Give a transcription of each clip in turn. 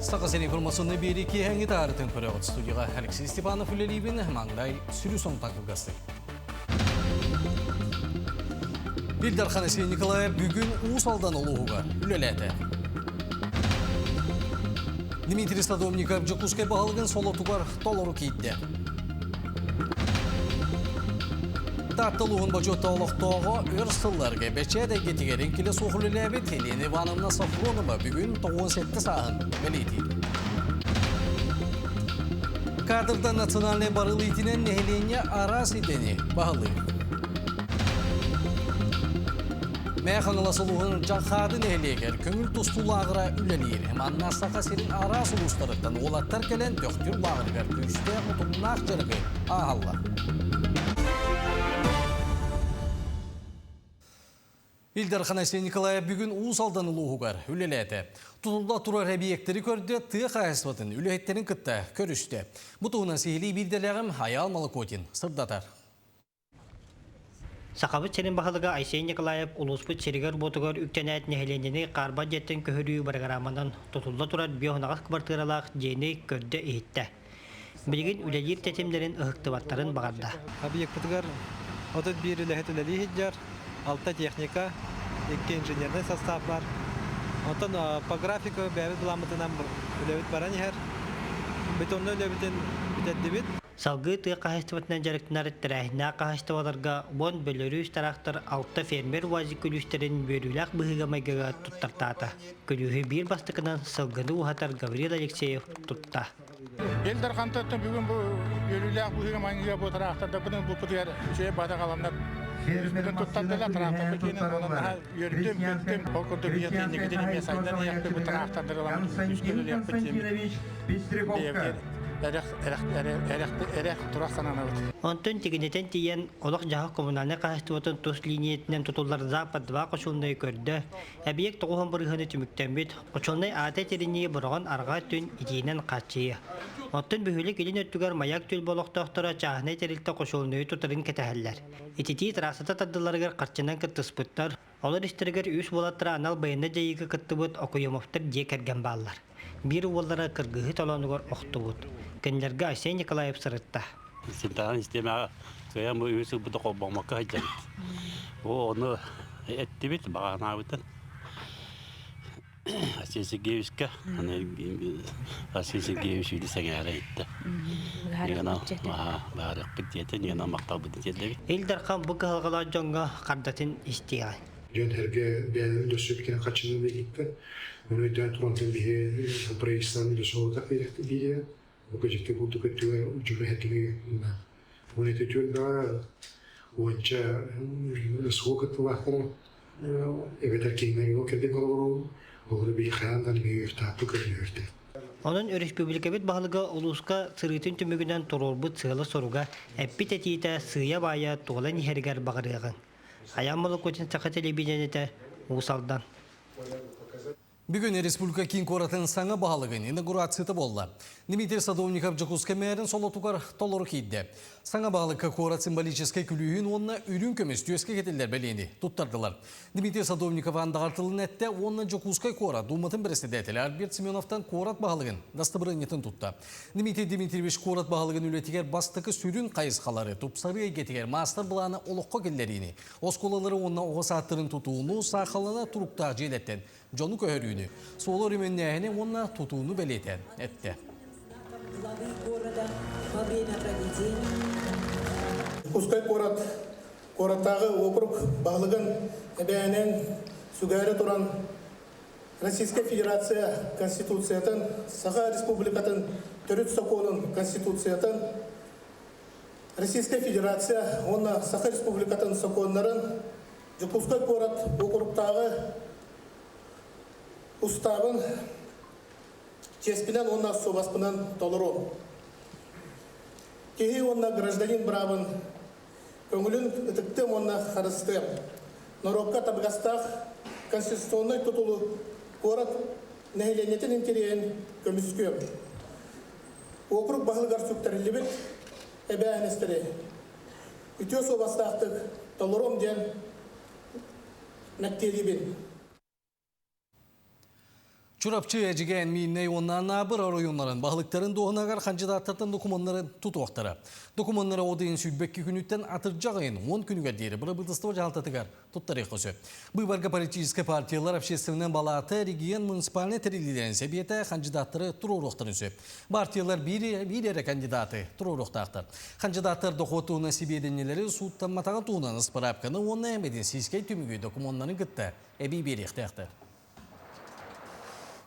Саха сирин информационнай биэрии киэһэҥҥи таарытын көрөҕүт студияҕа Алексей Степанов үлэлиибин, маҥнай сүрү сонтан кылгастык. Ил Дархан Алексей Николаев бүгүн Уус Алдан улууһугар үлэлээтэ. Дмитрий Садовников Дьокуускай баһылыгын солотугар толору киирдэ. Таатта улууһун бочуотта олохтооҕо өр сылларга бэчээт эйгэтигэр эҥкилэ суох үлэлээбит Елена Ивановна Софронова бүгүн 97 сааһын бэлиэтиир. Кадрда национальнай барыл иитинэн нэһилиэнньэ араас идэни баһылыыр. Мэҥэ Хаҥалас улууһун Дьаҥхаады нэһилиэгэр көҥүл тустуу лааҕыра үлэлиир. Манна Саха сирин араас улуустарыттан уолаттар кэлэн Төхтүр лааҕырыгар күүстээх утумнаах дьарыгы ааһаллар. Ил Дархан Айсен Николаев бүгүн Уус Алдан улууһугар үлэлээтэ. Тутулла турар эбийиэктэри көрдө, тыа хаһаайыстыбатын үлэһиттэрин кытта көрүстэ. Бу туһунан сиһилии биирдэлээҕим Айаал Молокотин сырдатар. Сахабыт сирин баһылыга Айсен Николаев улууспут сиригэр-уотугар үктэнээт нэһилиэнньэни хаарбах дьиэттэн көһөрүү бырагырааманан тутулла турар биоһунаҕас кыбартыыралаах дьиэни көрдө-иһиттэ. Билигин үлэлиир тэтимнэрин ыһыктыбаттарын баҕарда. Объекпытыгар 31 үлэһит үлэлии сылдьар, алта техника, икки инженернэй состав бар. Онтон по графику бэйэбит былааммытынан үлэбит баран иһэр. Бетоннай үлэбитин бүтэрдибит. Салгыы тыа хаһаайыстыбатынан дьарыктанар тэрээһиннээх хаһаайыстыбаларга уон Бөлөрүүс тыраахтар алта фермер УАЗик күлүүстэрин үөрүүлээх быһыыга-майгыга туттартаата. Күлүүһү биир бастакынан сылгыны ууһатар Гаврил Алексеев тутта. Ил Дархантан бүгүн бу үөрүүлээх быһыыга-майгыга бу тыраахтардарбытын булпутугар үчүгэй баата хааланнар Фермер туттардылар тыраахтарбыт киэнин онон наһаа үөрдүм көттүм ол курдук ийэтин эмиэ сайдан иһиэхпит бу тыраахтардары ыламмыт күүскэ үлэлиэхпит диэммит Пестряковка. Эрэх турах сананабыт. Онтон тигинэтэн тиийэн олох-дьаһах коммунальнай хаһаайыстыбатын тус лиинийэтинэн тутуллар Запад 2 хочуолунайы көрдө. Эбийиэк тоҕуһун бырыһыаны түмүктэммит. Хочуолунай аата этэринии Бороҕон арҕаа өттүн итиинэн хааччыйыа. Оттон бөһүөлэк илин өттүгэр Маяк түөлбэ олохтоохторо чааһынай тэрилтэ хочуолунайы тутарын кэтэһэллэр. Ититии трассата тардылларыгар харчынан кыттыспыттар. Олор истэригэр үс уолаттара анал байыаннай дьайыыга кыттыбыт Окуемовтар дьиэ кэргэн бааллар. Биир уоллара кыргыһыы толоонугар охтубут. Кинилэргэ Айсен Николаев сырытта. Синтаҕын систиэмэҕэ кыайан бу үһүс ылбыта холбоммокко сылдьабыт. Бу ону эттибит, баҕанаабытын. Алексей Сергеевичка, Алексей Сергеевич үдү сэҥээрэ иттэ. Баарыахпыт диэтэ, ньыгана махталбытын тиэрдэбит. Ил Дархан бу кыһалҕалаах дьоҥҥо хардатын истиэҕэ. Дьон эргэ бэйэлэрин өссө хаччыны бирииттэн, оны өйдөөн туран биһи правительствоны өссө биире, бу көжөттө курдук өттүгэр дьону хэтиги Оны түөлбэҕэ уонча СВО кыттыылаахтара эбэтэр кииннэргэ кэргэн олороллор, олору биһи хайаан да үөртааппы көрүнүөртэ. Онон өрөспүүбүлүкэбит баһылыга улууска сырыытын түмүгүнэн туруорбут сыала-соруга, эппит этиитэ сыыйа-баайа туолан иһэригэр баҕарыаҕыҥ. Айаан Молокутин Саха телевидениетэ, Уус Алдан. Бүгүн республика киин куоратын саҥа баһылыгын инаугурацията буолла. Дмитрий Садовников Дьокуускай мэрин солотугар толору киирдэ. Саҥа баһылыкка куорат символическай күлүүһүн уонна үрүҥ көмүс түөскэ кэтиллэр бэлиэни туттардылар. Дмитрий Садовников андаҕар тылын эттэ уонна Дьокуускай куорат Дууматын бэрэссэдээтэлэ Альберт Семеновтан куорат баһылыгын дастабырыанньатын тутта. Дмитрий Дмитриевич куорат баһылыгын үлэтигэр бастакы сүрүн хайысхалары тупсарыы эйгэтигэр маастар-былааны олоххо киллэриини, Оскуолалары уонна оҕо саадтарын тутууну, саахаллана туруктаах дьиэлэртэн дьону көһөрүүнү, суолу өрөмүөннээһини уонна тутууну бэлиэтээн эттэ. Дьокуускай куорат куораттааҕы уокурук баһылыгын эбээнин сүгээри туран Российскай Федерация Конституциятын, Саха Республикатын Төрүт Сокуонун Конституциятын, Российскай Федерация уонна Саха Республикатын сокуоннарын Дьокуускай куорат уокуруктааҕы Устаабын чиэспинэн уонна суобаспынан толоруом. Киһи уонна гражданин быраабын көҥүлүн ытыктыам уонна харыстыам. Норуокка табыгастаах конституционнай тутулу куорат нэһилиэнньэтин интэриэһин көмүскүөм. Уокурук баһылыгар сүктэриллибит эбээһинэстэри үтүө суобастаахтык толоруом диэн мэктиэлиибин. Чурапчы, Эдьигээн, Мииннэй уонна Анаабыр оройуоннарын баһылыктарын дуоһунагар хандьыдааттартан докумуоннарын тутуохтара. Докумуоннары от ыйын сүүрбэкки күнүттэн атырдьах ыйын 10 күнүгэр диэри бырабыыталыстыба дьаһалтатыгар туттарыахха сөп. Быыбарга политическай партиялар общественнай балаата регион муниципальнай тэриллиилэрин сэбиэтэ хандьыдааттары туруоруохтарын сөп. Партиялар биир, биир эрэ кандидаты туруоруохтаахтар. Хандьыдааттар дохуот туһунан сибиэдинньэлэри сууттамматаҕын туһунан ыспыраапканы уонна медицинскэй түмүгү докумуоннарын кытта эбии биэриэхтээхтэр.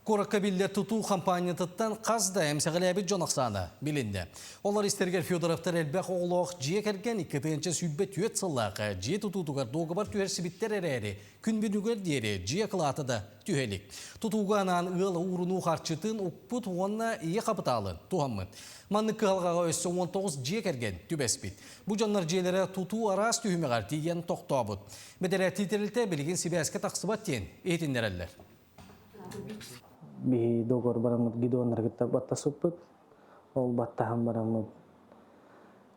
Куоракка биллэр тутуу хампаанньатыттан хас да эмсэҕэлээбит дьон ахсаана билиннэ. Олор истэригэр Федоровтар элбэх оҕолоох дьиэ кэргэн 2024 сыллаахха дьиэ тутуутугар дуогабар түһэрсибиттэр эрээри, күн бүгүнүгэр диэри дьиэ акылаата да түһэ илик. Тутууга анаан ыал уурунуу харчытын укпут уонна ийэ хапытаалын туһаммыт. Маннык кыһалҕаҕа өссө 19 дьиэ кэргэн түбэспит. Бу дьоннор дьиэлэрэ тутуу араас түһүмэҕэр тиийэн тохтообут. Бэдэрээттии тэрилтэ билигин сибээскэ тахсыбат диэн иһитиннэрэллэр. Биһи договор бараммыт гидоннары кытта баттасыппыт. Ол баттаһан бараммыт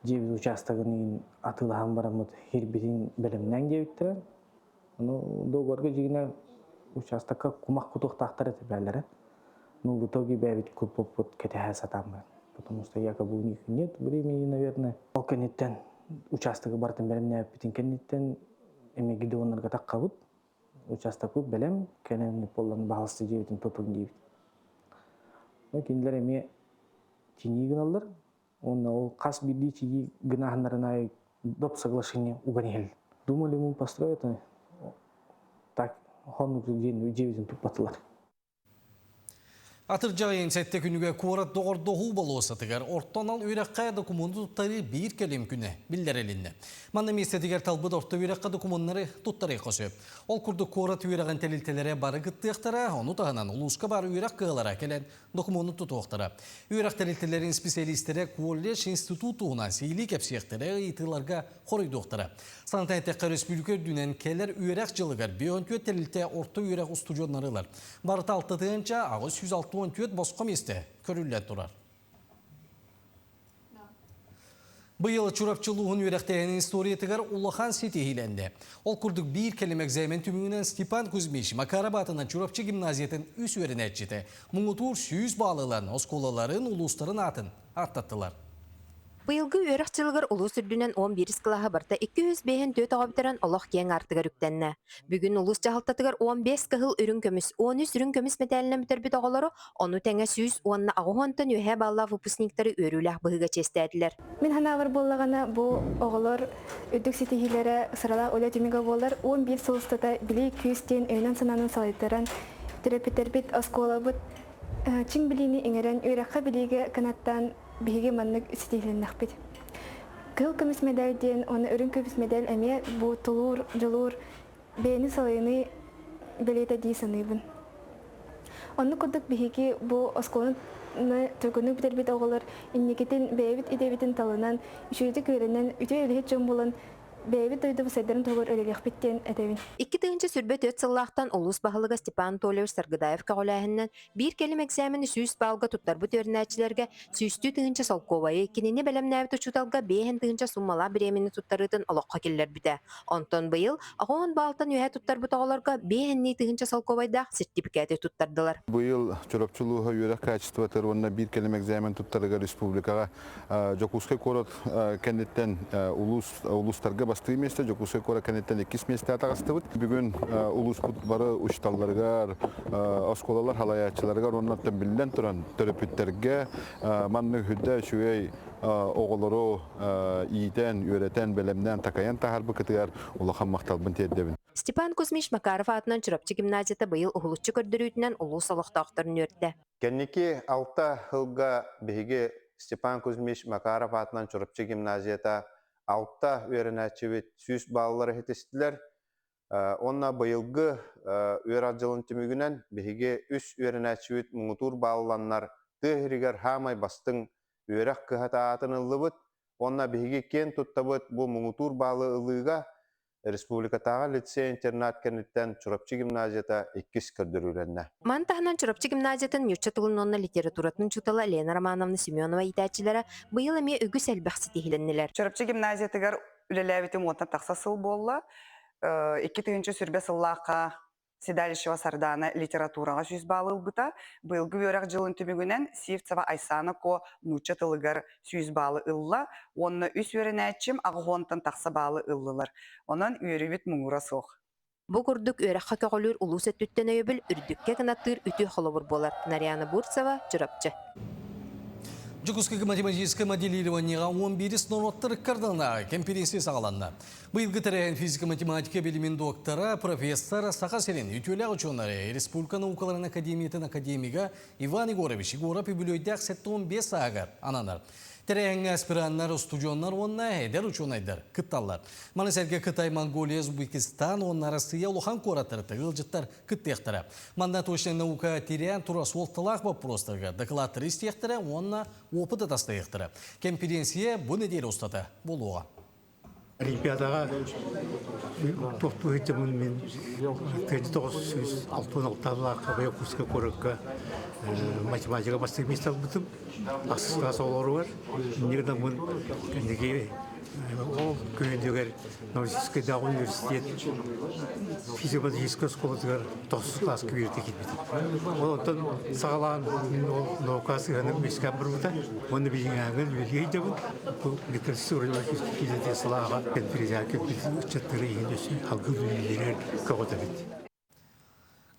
дьиэбит учаастагын атыылаһан бараммыт хирбитин бэлэмнээн диэбиттэрэ. Ну, договорга дьигинэ участокка кумах кутуохтаахтар этэ бээлэрэ. Ну, в итоге бэйэбит куппуппут кэтэһэ сатааммыт. Потому что якобы у них нет времени, наверное. Ол кэнниттэн участогы барытын бэлэмнээбиппитин кэнниттэн эмиэ гидеоннарга таххабыт. Участокпыт бэлэм, кэлэн буоллан баһалысты дьиэбитин тутун диибит. Ну, кинилэр эмиэ тинии гыналлар. Уонна ол хас биирдии тиии гынаһыннарын аайы доп соглашение уган иһэл. Думали мы построить, так хоннук диэн дьиэбитин туппатылар. Атырдьах ыйын сэттэ күнүгэ куорат доҕордоһуу болуоссатыгар орто анал үөрэххэ докумуону туттарыы биир кэлим күнэ биллэрилиннэ. Манна миэстэтигэр талбыт орто үөрэххэ докумуоннары туттарыахха сөп. Ол курдук куорат үөрэҕин тэрилтэлэрэ бары кыттыахтара, ону таһынан улууска баар үөрэх кыһалара кэлэн докумуону тутуохтара. Үөрэх тэрилтэлэрин специалистэрэ колледж, институт туһунан сиһилии кэпсиэхтэрэ, ыйытыыларга хоруйдуохтара. Санатан эттэххэ, өрөспүүбүлүкэ үрдүнэн кэлэр үөрэх дьылыгар 54 тэрилтэ орто үөрэх устудьуоннары ылар. Барыта 6 864 босхо миэстэ көрүллэн турар. Быйыл Чурапчы улууһун үөрэхтээһинин историятыгар улахан ситиһиилэннэ. Ол курдук биир кэлим экзамен түмүгүнэн Степан Кузьмич Макаров аатынан Чурапчы гимназиятын үс үөрэнээччитэ муҥутуур 100 баалы ылан оскуолаларын, улуустарын аатын ааттаттылар. Быйылгы үөрэх дьылыгар улуус үрдүнэн 11 кылааһы барыта 254 оҕо бүтэрэн олох киэҥ аартыгар үктэннэ. Бүгүн улуус дьаһалтатыгар 15 кыһыл үрүҥ көмүс, 13 үрүҥ көмүс мэтээлинэн бүтэрбит оҕолору, ону тэҥэ 180-тан үөһээ баллаах выпускниктары үөрүүлээх быһыыга чиэстээтилэр. Мин санаабар буоллаҕына, бу оҕолор үрдүк ситиһиилэрэ сыралаах үлэ түмүгэ буолар. 11 сыл устата билии күүс диэн өйүнэн-санаанан салайтаран, төрөппүттэрбит, оскуолабыт чиҥ билиини иҥэрэн, үөрэххэ-билиигэ кынаттаан биһиги маннык ситиһилиннэхпит. Кыһыл көмүс медаль диэн уонна үрүҥ көмүс медаль эмиэ бу тулуур, дьулуур, бэйэни салайыныы бэлиэтэ дии саныыбын. Оннук курдук биһиги бу оскуоланы түргэнник бүтэрбит оҕолор инникитин бэйэбит идэбитин талынан, үчүгэйдик үөрэнэн, үтүө үлэһит дьон буолан бэйэбит дойдубут сайдарын туһугар үлэлиэхпит диэн этэбин. 2024 сыллаахтан улуус баһылыга Степан Анатольевич Саргыдаев көҕүлээһининэн биир кэлим экзамени 100 баалга туттарбыт үөрэнээччилэргэ сүүстүү тыһыынча солкуобайы, кинини бэлэмнээбит учууталга 5 тыһыынча суммалаах бириэмэни туттарыытын олоххо киллэрбитэ. Онтон быйыл 10 баалтан үөһэ туттарбыт оҕолорго 5 тыһыынча солкуобайдаах сертификаты туттардылар. Быйыл Чурапчы улууһа үөрэх качествотыгар уонна биир кэлим экзамен туттарыгар республикаҕа Дьокуускай куорат кэнниттэн улуус улуустарга бастыыр миэстэ, Дьокуускай куорат кэнниттэн иккис миэстэҕэ таҕыстыбыт. Бүгүн улууспут бары учууталларыгар, оскуолалар халайааччыларыгар уонна биллэн туран төрөппүттэргэ маннык үрдэ үчүгэй оҕолору иитэн, үөрэтэн, бэлэмнээн, такайан таһаарбыкытыгар улахан махталбын тиэрдэбин. Степан Кузьмич Макаров аатынан Чурапчы гимназията быйыл уһулуччу көрдөрүүтүнэн улуус олохтоохторун үөрдэ. Кэнники алта сылга биһиги Степан Кузьмич Макаров аатынан Чурапчы гимназията алта үөрэнээччибит 100 бааллары ситистилэр. Уонна быйылгы үөрэх дьылын түмүгүнэн биһиги үс үөрэнээччибит муҥутуур баалланнар тыа сиригэр хаамай бастыҥ үөрэх кыһата аатын ыллыбыт. Уонна биһиги киэн туттабыт бу муҥутуур баалы ылыыга Республикатааҕы лицей-интернат кэнниттэн Чурапчы гимназията иккис көрдөрүүлэннэ. Маны таһынан Чурапчы гимназиятын нуучча тылын уонна литературатын учуутала Лена Романовна Семенова иитээччилэрэ быйыл эмиэ үгүс элбэх ситиһиилэннилэр. Чурапчы гимназиятыгар үлэлээбитим уонтан тахса сыл буолла. 2020 сыллаахха Седалищева Сардаана литератураҕа 100 баалы ылбыта. Быйылгы үөрэх дьылын түмүгүнэн Сивцева Айсана Ко нуучча тылыгар 100 баалы ылла уонна үс үөрэнээччим аҕыс уонтан тахса баалы ыллылар. Онон үөрүүбүт муҥура суох. Бу курдук үөрэххэ көҕүлүүр улуус өттүттэн өйөбүл үрдүккэ кынаттыыр үтүө холобур буолар. Нарьяна Бурцева, Чурапчы. Дьокуускайга математическай моделированиеҕа 11 норуоттар ыккардыларынааҕы кэмпириэнсийэ саҕаланна. Быйылгы тэрээһин физико-математика билимин доктора, профессор, Саха сирин үтүөлээх учуонайа, Республика наукаларын академиятын академига Иван Егорович Егоров үбүлүөйдээх 75 сааһыгар ананар. Тэрээһиҥҥэ аспираннар, устудьуоннар уонна эдэр учуонайдар кытталлар. Маны сэргэ Кытай, Монголия, Узбекистан уонна Арассыыйа улахан куораттарыттан ыалдьыттар кыттыахтара. Манна точнай наука тирээн турар суолталаах боппуруостарга дакылааттары истиэхтэрэ уонна опыт атастаһыахтара. Кэмпириэнсийэ бу нэдиэлэ устата буолуоҕа. Олимпиадаҕа туохтуу сылдьаммын мин 1966 сыллаахха Якутскай куоракка математика бастакы миэстэ ылбытым. Ахсыс класс оҕолоругар. Инньэ гынаммын кэнники ол күһүнүгэр Новосибирскайдааҕы университет физико-математическай оскуолатыгар тохсус класска үөрэтэ киирбитим. Ол онтон саҕалаан мин ол наука сыһыаным үөскээн барбыта. Уонна билиҥҥээҥҥэ үлэлии сылдьабын. Бу литература физиотия салааҕа конференцияҕа кэлбит ыччаттары иһин өссө салгыы үлэлииригэр көҕүтэбит.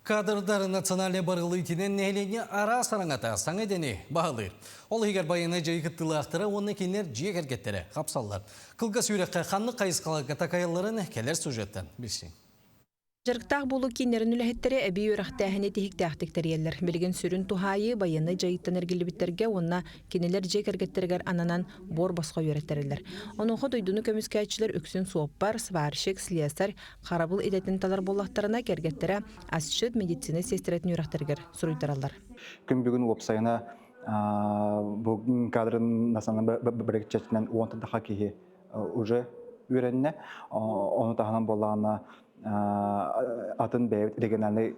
Кадрдар национальнай барылы итинэн нэһилиэнньэ араас араҥата саҥа идэни баһылыыр. Ол иһигэр байыаннай дьайыы кыттыылаахтара уонна кинилэр дьиэ кэргэттэрэ хапсаллар. Кылгас үөрэххэ ханнык хайысхаларга такайалларын кэлэр сюжеттан билсиҥ. Дьарыктаах буолуу кииннэрин үлэһиттэрэ эбии үөрэхтээһини тиһиктээхтик тэрийэллэр. Билигин сүрүн туһаайыы байыаннай дьайыыттан эргиллибиттэргэ уонна кинилэр дьиэ кэргэттэригэр ананан буор босхо үөрэттэрэллэр. Онуоха дойдуну көмүскээччилэр үксүн суоппар, сварщик, слесарь, харабыл идэтин талар буоллахтарына, кэргэттэрэ асчыт, медицина сиэстэрэтин үөрэхтэригэр суруйтараллар. Күн бүгүн уопсайына бу кадрын национальный бырайыакчатынан уон таха киһи уже үөрэннэ. Ону таһынан буоллаҕына атын бэйэбит региональный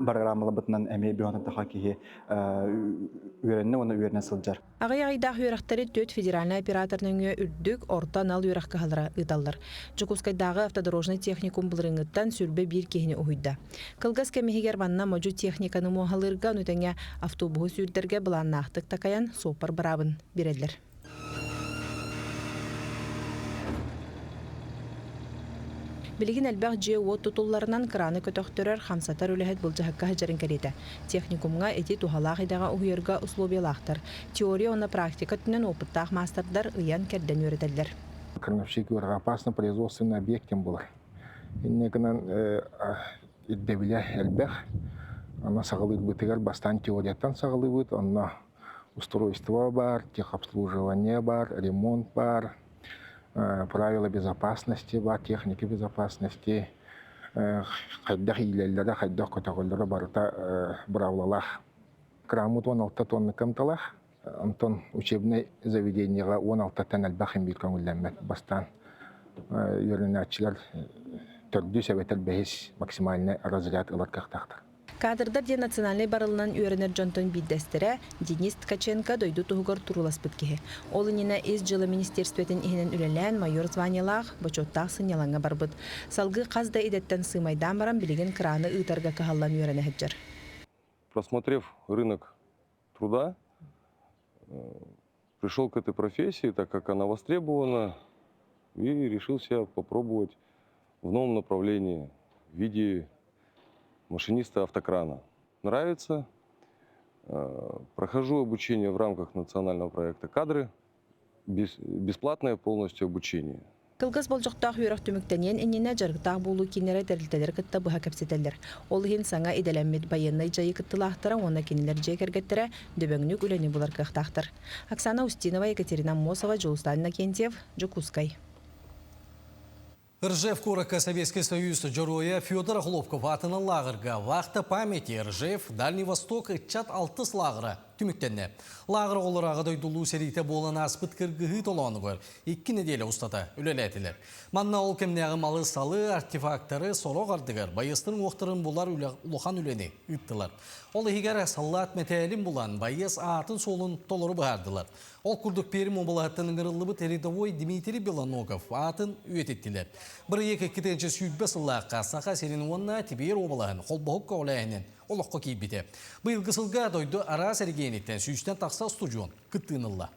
программаларбытынан эмиэ бөҕөнөн таха киһи үөрэннэ уонна үөрэнэ сылдьар. Аҕыйах ыйдаах үөрэхтэри түөрт федеральнай оператор нөҥүө үрдүк, орто анал үөрэх кыһалара ыыталлар. Дьокуускайдааҕы автодорожнай техникум былырыыҥҥыттан 21 киһини уһуйда. Кылгас кэм иһигэр манна модьу техниканы муоһалыырга, ону тэҥэ автобуһу сүүрдэргэ былааннаахтык такайан суоппар быраабын биэрэллэр. Билигин элбэх дьиэ-уот тутулларынан краны көтөхтөрөр, хамсатар үлэһит былдьаһыкка сылдьарын кэриэтэ. Техникумҥа ити туһалаах идэҕэ уһуйарга условиялаахтар. Теория уонна практика өттүнэн опыттаах маастардар ыйан-кэрдэн үөрэтэллэр. Крановщик үөрэҕэ опасно производственный объектем буолар. Инньэ гынан ирдэбилэ элбэх. Аны саҕалыырбытыгар бастаан теорияттан саҕалыыбыт, онно устройство баар, техобслуживание баар, ремонт баар, правила безопасности баар, техника безопасности, хайдах иилэллэрэ, хайдах көтөҕөллөрө барыта быраабылалаах. Краммыт 16 тонна кымталаах, онтон учебнай заведениеҕа 16-тан элбэх имбиир көҥүллэммэт. Бастаан үөрэнээччилэр төрдүс эбэтэр бэһис максимальный разряд ылар кыахтаахтар. Кадрдар диэн национальнай барылынан үөрэнэр дьонтон биирдэстэрэ Денис Ткаченко дойду туһугар турууласпыт киһи. Ол иннинэ Ис дьыала министиэристибэтин иһинэн үлэлээн майор званиелаах, бочуоттаах сынньалаҥҥа барбыт. Салгыы хас да идэттэн сыымайдаан баран билигин краны ыытарга кыһаллан үөрэнэ сылдьар. Просмотрев рынок труда, пришел к этой профессии, так как она востребована, и решил себя попробовать в новом направлении в виде машиниста автокрана. Нравится. Прохожу обучение в рамках национального проекта «Кадры». Бесплатное полностью обучение. Кылгас болдьохтоох үөрэх түмүктэниэн иннинэ дьарыктаах буолуу кииннэрэ тэрилтэлэри кытта быһа кэпсэтэллэр. Ол иһин саҥа идэлэммит байыаннай дьайыы кыттыылаахтара уонна кинилэр дьиэ кэргэттэрэ дөбөҥнүк үлэни булар кыахтаахтар. Оксана Устинова, Екатерина Аммосова, Дьулустан Иннокентьев, Дьокуускай. Ржев куоракка Советский Союз дьоруойа Федор Охлопков аатынан лааҕырга «Вахта памяти Ржев Дальний Восток ыччат алтыс лааҕыра» түмүктэннэ. Лааҕыр оҕолоро Аҕа дойду Улуу сэриитэ буолан ааспыт кыргыһыы толоонугар икки нэдиэлэ устата үлэлээтилэр. Манна ол кэмнээҕи малы-салы, артефактары сорох ардыгар байыастарын уохтарын булар улахан үлэни ыыттылар. Ол иһигэр саллаат мэтээлин булан, байыас аатын-суолун толору быһаардылар. Ол курдук Пермь уобалаһыттан ыҥырыллыбыт рядовой Дмитрий Белоногов аатын үйэтиттилэр. Бырайыак 2020 сыллаахха Саха сирин уонна Тибиэр уобалаһын холбоһук көҕүлээһинин олоххо киирбитэ. Быйылгы сылга дойду араас эрэгийиэниттэн сүүстэн тахса устудьуон кыттыыны ылла.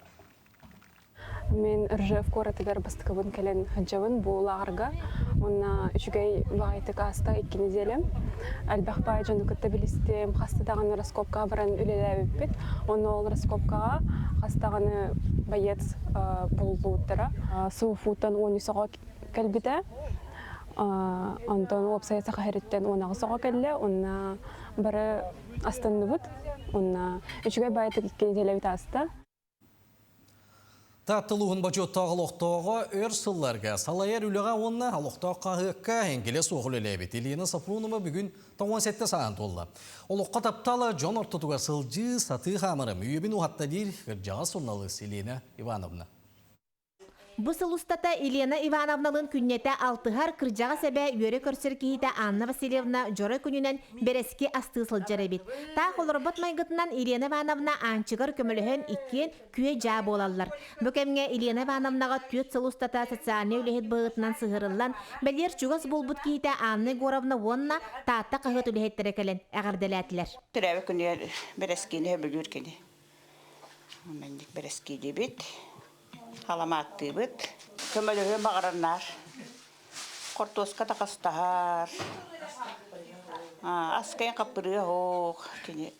Мин Ржев куоратыгар бастакыбын кэлэн сылдьабын бу лааҕырга. Уонна үчүгэй баҕайытык ааста икки неделям. Элбэх баай дьону кытта билистим, хаста даҕаны раскопкаҕа баран үлэлээбиппит. Онно ол раскопкаҕа хас даҕаны боец буллубуттара. СУФУ-тан 13 оҕо кэлбитэ. Онтон уопсайа Саха сириттэн 18 оҕо кэллэ. Онно бары астынныбыт. Онно үчүгэй баайытык икки неделябит ааста. Таатта улууһун бочуоттаах олохтооҕо өр сылларга салайар үлэҕэ уонна олохтоох хаһыакка эҥкилэ суох үлэлээбит Елена Сафронова бүгүн 97 сааһын туолла. Олоххо таптала дьон ортотугар сылдьыы, сатыы хаамарым үйэбин уһатта диир кырдьаҕас суруналыыс Елена Ивановна. Бу сыл устата Елена Ивановналыын күннэтэ алтыһар кырдьаҕас эбэ үөрэ көрсөр киһитэ Анна Васильевна дьоро күнүнэн бэрэски астыы сылдьар эбит. Таах олорбот майгытынан Елена Ивановна Аанчыгар көмөлөһөн иккиэн күө-дьаа буолаллар. Бу кэмҥэ Елена Ивановнаҕа түөрт сыл устата социальнай үлэһит быһыытынан сыһыарыллан, бэлиэр чугас буолбут киһитэ Анна Егоровна уонна Таатта хаһыат үлэһиттэрэ кэлэн эҕэрдэлээтилэр. Төрөөбүт күнүгэр бэрэскиини сөбүлүүр кини. Маннык бэрэскиилиибит. Халамааттыыбыт. Көмөлөһүөн баҕарар Хортуоска да хастаһар. Аскайын хаппырыа оһох кини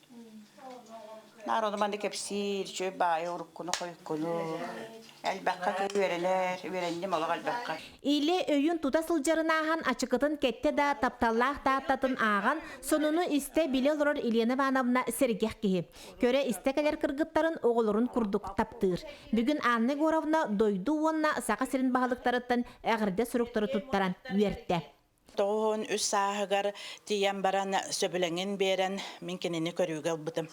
Наар ону маны кэпсиир, үчүгэй баайы уруккуну-хойуккуну. Элбэххэ үөрэнэр, үөрэнним олох элбэххэ. Илэ өйүн тута сылдьарын ааһан ачыкытын кэттэ да тапталлаах тааттатын ааҕан, сонуну истэ-билэ олорор Елена Ивановна сэргэх киһи. Көрө-истэ кэлэр кыргыттарын оҕолорун курдук таптыыр. Бүгүн Анна Егоровна дойду уонна Саха сирин баһылыктарыттан эҕэрдэ суруктары туттаран үөртэ. 93 сааһыгар тиийэн баран сөбүлэҥин биэрэн мин кинини көрүүгэ ылбытым.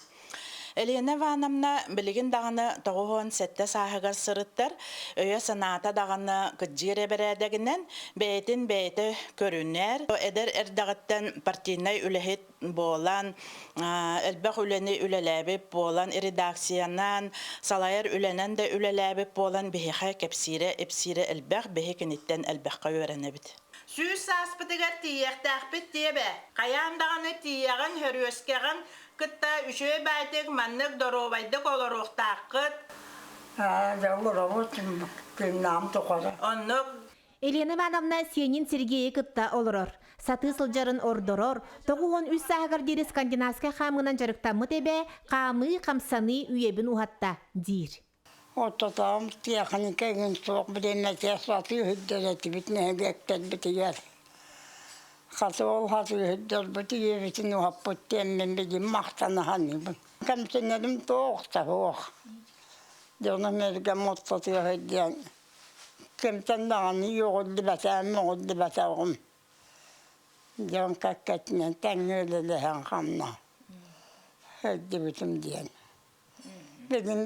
Елена Ивановна билигин даҕаны 97 сааһыгар сырыттар, өйө-санаата даҕаны кыдьыыр эбэрээдэгинэн бэйэтин бэйэтэ көрүнэр. Эдэр эрдэҕиттэн партийнай үлэһит буолан, элбэх үлэни үлэлээбит буолан, редакциянан, салайар үлэнэн да үлэлээбит буолан биһиэхэ кэпсиирэ-ипсиирэ элбэх, биһи киниттэн элбэххэ үөрэнэбит. Сүүс сааспытыгар тиийиэхтээхпит диэбэ. Хайаан даҕаны тиийэҕин, хөрүөскэҕин кытта үчүгэй баайтык маннык доруобайдык олоруохтааххыт. Олоробут күннэҕим тухары. Оннук. Елена Ивановна сиэнин Сергейи кытта олорор. Сатыы сылдьарын ордорор, 93 сааһыгар диэри скандинавскай хаамыынан дьарыктаммыт эбээ хаамыы, хамсаныы үйэбин уһатта диир. Оттотоом тиэхиньикэ игин суох бириэмэтэ сатыы сылдьар этибит нэһилиэктэрбитигэр. Хата ол сатыы сылдьарбыт ийэбитин уһаппыт диэммин билигин махтана саныыбын. Кэмсинэрим туох да суох. Дьонум эргэм ортотугар сылдьан кимтэн даҕаны үөҕүллүбэтэҕим, мөҕүллүбэтэҕим. Дьон кэккэтинэн тэҥҥэ үлэлэһэн хамна сылдьыбытым диэн. Бүгүн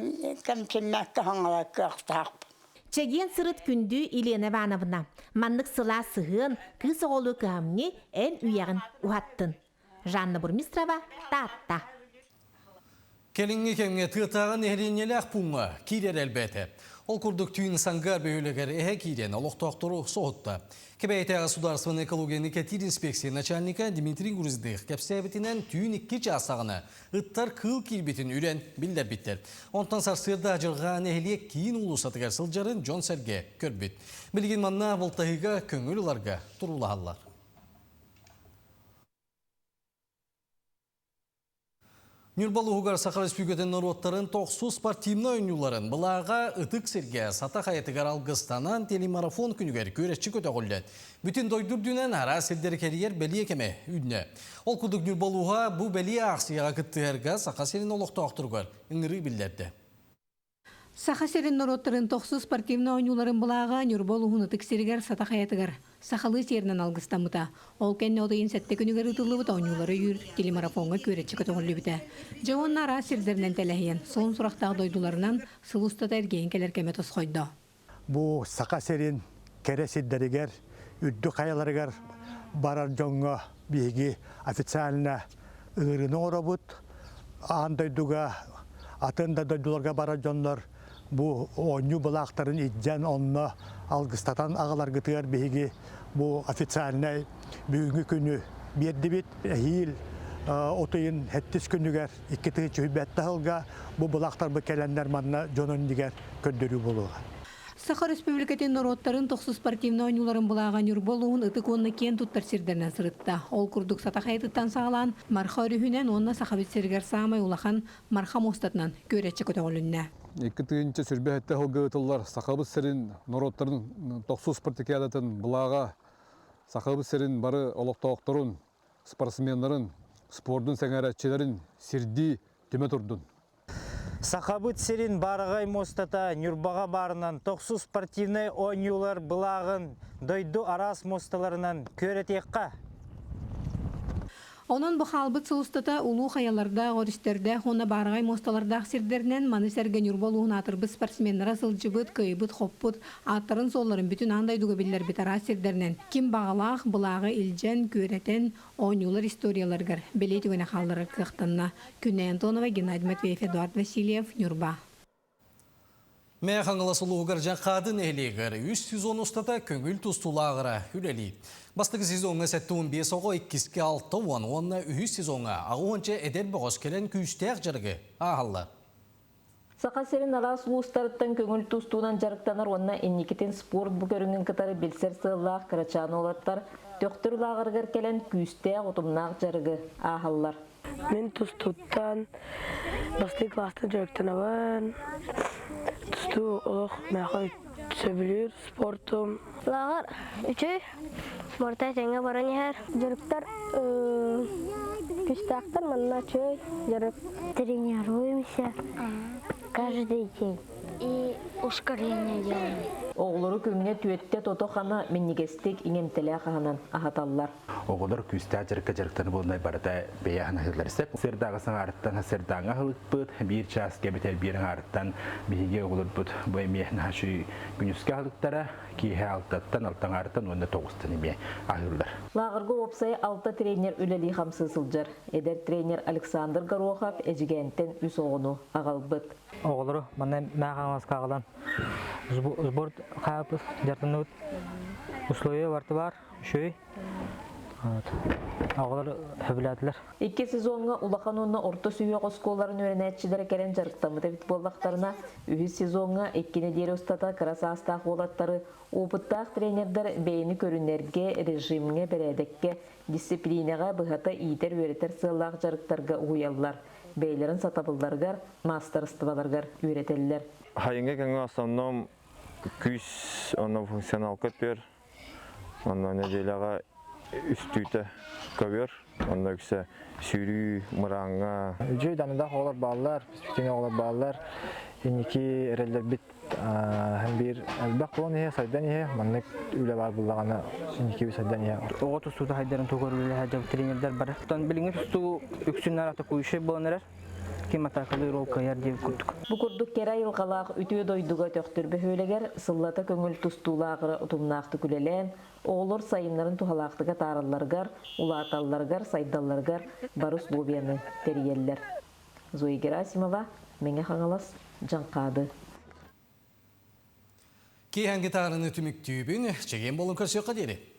кэмсиммэккэ хаҥалар кыахтаахпын. Чэгиэн сырыт күндү Елена Ивановна. Маннык сылаас сыһыан, кыыс оҕолуу кыһамньы эн үйэҕин уһаттын. Жанна Бурмистрова, Таатта. Кэлиҥҥи кэмҥэ тыатааҕы нэһилиэнньэлээх пууҥҥа киирэр элбээтэ. Ол курдук түүн Сангаар бөһүөлэгэр эһэ киирэн олохтоохтору соһутта. Кэбээйитээҕи судаарыстыбаннай экологияны кэтиир инспекция начальника Дмитрий Груздых кэпсээбитинэн түүн 2 чаас саҕана Ыттар кыыл киирбитин үрэн биллэрбиттэр. Онтон сарсыарда адьырҕа нэһилиэк киин уулуссатыгар сылдьарын дьон-сэргэ көрбүт. Билигин манна бултаһыыга көҥүл ыларга туруулаһаллар. Ньурба улууһугар Саха Республикатын норуоттарын тохсус спортивнай оонньууларын былааҕа ытык сиргэ Сата хайатыгар алгыстанан телемарафон күнүгэр күөрэччи көтөҕүллэн бүтүн дойду үрдүнэн араас сирдэри кэрийэр бэлиэ кэмэ үүннэ. Ол курдук Ньурба улууһа бу бэлиэ аахсыйаҕа кыттыһарга Саха сирин олохтоохторугар ыҥырыы биллэрдэ. Саха сирин норуоттарын тохсус спортивнай оонньууларын былааҕа Ньурба улууһун ытык сиригэр Сата хайатыгар сахалыы сиэринэн алгыстаммыта. Ол кэннэ от ыйын сэттэ күнүгэр ыытыллыбыт оонньуулары өйүүр телемарафоҥҥа күөрэччи көтөҕүллүбүтэ. Дьэ уонна араас сирдэринэн тэлэһийэн, солун сурахтаах дойдуларынан сыл устата эргийэн кэлэр кэмэ тосхойдо. Бу Саха сирин кэрэ сирдэригэр, үрдүк хайаларыгар барар дьоҥҥо биһиги официально ыҥырыыны оҥоробут. Аан дойдуга, атын да дойдуларга барар дьоннор бу оонньуу былаахтарын илдьэн онно алгыстатан аҕаларгытыгар биһиги бу официальнай бүгүҥҥү күнү биэрдибит. Эһиил от ыйын сэттис күнүгэр 2007 сылга бу былаахтарбыт кэлэннэр манна дьон иннигэр көрдөрүү буолуоҕа. Саха Өрөспүүбүлүкэтин норуоттарын тохсус спортивнай оонньууларын былааҕа Ньурба улууһун ытык уонна киэн туттар сирдэринэн сырытта. Ол курдук Сата хайатыттан саҕалаан Марха өрүһүнэн уонна Сахабыт сиригэр саамай улахан Марха муостатынан күөрэччи көтөҕүлүннэ. 2027 сылга ыытыллар Сахабыт сирин норуоттарын тохсус спартакиадатын былааҕа Сахабыт сирин бары олохтоохторун, спортсменнарын, спордун сэҥээрээччилэрин сирдии түмэ турдун. Сахабыт сирин баараҕай муостата Ньурбаҕа баарынан тохсус спортивнай оонньуулар былааҕын дойду араас муосталарынан күөрэтиэххэ! Онон бу хаалбыт сыл устата улуу хайалардаах, өрүстэрдээх уонна баараҕай муосталардаах сирдэринэн маны сэргэ Ньурба улууһун аатырбыт спортсменнара сылдьыбыт, кыайбыт-хоппут, ааттарын-суолларын бүтүн аан дойдуга биллэрбит араас сирдэринэн ким баҕалаах былааҕы илдьэн, күөрэтэн, Оонньуулар историяларыгар бэлиэ түгэнэ хаалларар кыахтанна. Күннэй Антонова, Геннадий Матвеев, Эдуард Васильев, Ньурба. Мэҥэ Хаҥалас улууһугар Дьаҥхаады нэһилиэгэр үс сезон устата көҥүл тустуулааҕыра үлэлии. Бастакы сезоҥҥа 75 оҕо, иккискэ 60 уонна үһүс сезоҥҥа 60 эдэр бөҕөс кэлэн күүстээх дьарыгы ааһаллар. Саха сирин араас улуустарыттан көҥүл тустуунан дьарыктанар уонна инникитин спорт бу көрүҥүн кытары билсэр сыаллаах кырачаан уолаттар Төхтүр лааҕырыгар кэлэн күүстээх утумнаах дьарыгы ааһаллар. Мин тустууттан бастакы кылаастан дьарыктанабын. Тустуу олох мээхэ сөбүлүүр спортум. Лааҕыр үчүгэй, барыта этэҥҥэ баран иһэр. Дьарыктар күүстээхтэр манна үчүгэй дьарык. Тренируемся каждый день и ускорение делаем. Оҕолору күҥҥэ түөттэ тото-хана минньигэстик иҥэмтэлээх аһынан аһаталлар. Оҕолор күүстээх дьарыкка дьарыктаныы буолунай барыта бэйэ аһыллар сөп. Сырдааҕы саҥарыттан сырдааҥҥа аһылыкпыт, биир чаас кэбитэр биир аҥаарыттан биһиги оҕолорбут бу эмиэ наһаа үчүгэй күнүскэ аһылыктара киэһэ алтаттан, алта аҥаарыттан уонна тоҕустан эмиэ аһыыллар. Лааҕырга уопсайа алта тренер үлэлии-хамсыы сылдьар. Эдэр тренер Александр Горохов Эдьигээнтэн үс оҕону аҕалбыт. Оҕолору манна Мэҥэ Хаҥаласка аҕалан сбор хаапыс дьарыктанабыт. Условия барыта баар, үчүгэй. Оҕолор сөбүлээтилэр. Икки сезоҥҥа улахан уонна орто сүһүөх оскуолаларын үөрэнээччилэрэ кэлэн дьарыктаммыт эбит буоллахтарына, үһүс сезоҥҥа икки нэдиэлэ устата кыра саастаах уолаттары опыттаах тренердэр бэйэни көрүнэргэ, режимҥэ, бэрээдэккэ, дисциплинэҕэ быһата иитэр-үөрэтэр сыаллаах дьарыктарга уһуйаллар, бэйэлэрин сатабылларыгар, маастарыстыбаларыгар үөрэтэллэр. Хайыҥҥа кэмҥэ основном күүс онно функционалка түөр Онно нэдиэлэҕэ үстүүтэ көбүөр, онно үксэ сүүрүү, мырааҥҥа. Үчүгэй даныдаах оҕолор бааллар, перспективный оҕолор бааллар. Инники эрэллэрбит һэн биир элбэх буолан иһэ, сайдан иһэ. Маннык үлэ баар буллаҕына инники сайдан иһэ. Оҕо тустуута хайдарын тугар үлэлэһэ дьон тренердэр бары. Оттон билиҥҥи тустуу үксүн атакующай буолан эрэр. Ким атаакалыыр ол кыайар диэн курдук. Бу курдук кэрэ айылҕалаах үтүө дойдуга Төхтүр бөһүөлэгэр сыллата көҥүл тустуулааҕыра утумнаахтык үлэлээн, оҕолор сайыннарын туһалаахтык атааралларыгар, улааталларыгар, сайдалларыгар бары условияны тэрийэллэр. Зоя Герасимова, Мэҥэ Хаҥалас, Дьаҥхаады. Киэһэҥҥи таарыны түмүктүүбүн, чэгиэн буолун көрсүөххэ диэри.